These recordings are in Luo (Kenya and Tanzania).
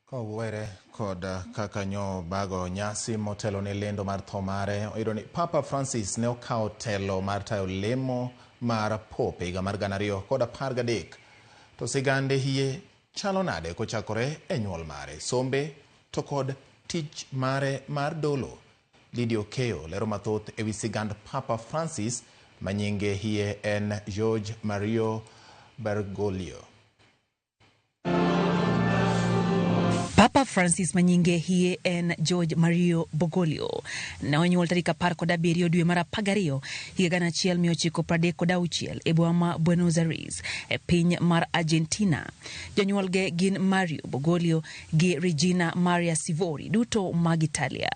Kowere kod kaka nyo bago nyasi motelo ne lendo mar tho mare, oyudo ni Papa Francis ne okawo telo mar tayo lemo mar Pope higa mar 2013. To sigande hie chalo nade kochakore e nyuol mare, sombe to kod tich mare mar dolo? Lydia Okeyo lero mathoth ewi sigand Papa Francis ma nyinge hie en Jorge Mario Bergoglio. Papa Francis manyinge hie en George Mario Bergoglio ne onyuol tarik 17 dwe mar 12 higa 1936 e boma ma Buenos Aires e piny mar Argentina. Jonyuolge gin Mario Bergoglio gi Regina Maria Sivori duto mag Italia.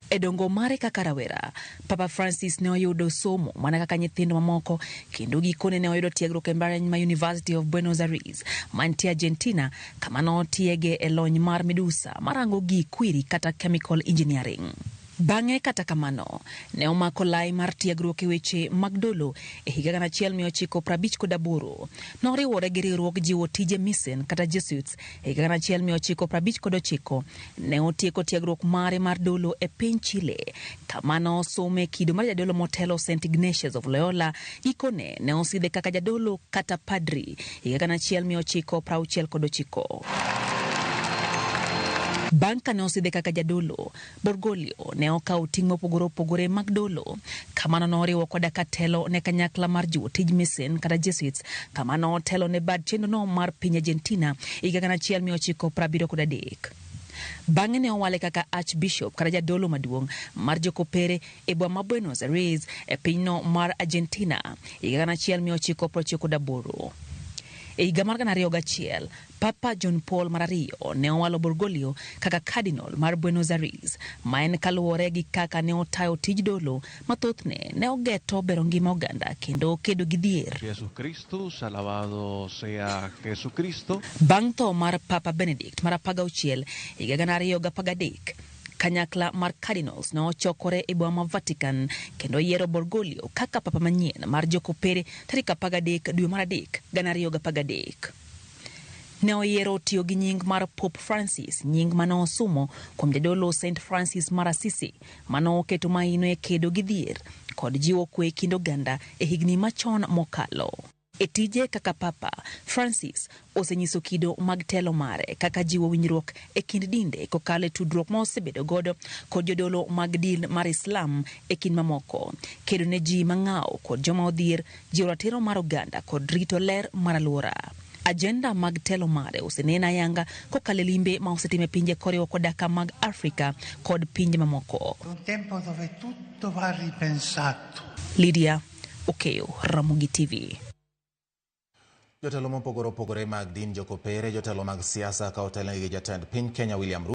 E dongo mare kaka rawera, Papa Francis ne oyudo somo mana kaka nyithindo mamoko kendo gikone ne oyudo tiegruok e mbalariany ma University of Buenos Aires mantie Argentina kama notiege e lony mar midusa marango gik kwiri kata chemical engineering. Bang'e kata kamano, ne omako lai mar tiegruok e weche mag dolo e higa 1958. Noriwore gi riwruog jiwo tije misen kata Jesuits e higa 1959. Ne otieko tiegruok mare mar dolo e piny Chile kama nosome kido mar jadolo motelo St Ignatius of Loyola. Gikone ne osidhe kaka jadolo kata padri higa 1969. Bang' kane osidhe kaka jadolo, Bergoglio ne okawo ting' mopogore opogore mag dolo. Kamano noriwo koda ka telo ne kanyakla mar jiwo tij misen kata Jesuits, kama notelo ne bad chenrono mar piny Argentina higa 1973. Bang'e ne owale kaka Archbishop kata jadolo maduong' mar jokopere e boma ma Buenos Aires e pinyno mar Argentina higa 1998. E higa mar 2001, Papa John Paul mar ariyo ne owalo Bergoglio kaka Cardinal mar Buenos Aires, ma en kaluwore gi kaka ne otayo tij dolo ma thothne ne ogeto bero ngima oganda kendo kedo gi dhier. Jesucristo, alabado sea Jesucristo. Bang' tho mar Papa Benedict mar 16 higa 2013, kanyakla mar Cardinals ne ochokore e boma ma Vatican kendo yiero Bergoglio kaka papa manyien mar jokopere tarik 13 dwe mar 3 2013. Ne oyiero tiyo gi nying mar Pope Francis, nying mane osumo kuom jadolo St Francis mar Assisi mane oketo maino e kedo gi dhier kod jiwo kwe e kind oganda e higni machon mokalo. E tije kaka Papa, Francis osenyiso kido mag telo mare kaka jiwo winjruok e kind dinde kokalo e tudruok ma osebedo godo kod jodolo mag din mar Islam e kind mamoko, kedo ne ji mang'aw kod joma odhier, jiwo ratiro mar oganda kod rito ler mar alwora. Agenda mag telo mare osenen ayanga kokalo e limbe ma osetimo e pinje koriwo koda ka mag Afrika kod pinje mamoko. Un tempo dove tutto va ripensato. Lydia Okeyo, Ramogi TV. Jotelo mopogore opogore mag din jokopere, jotelo mag siasa ka otelnegi gi jatend piny Kenya William Ruto.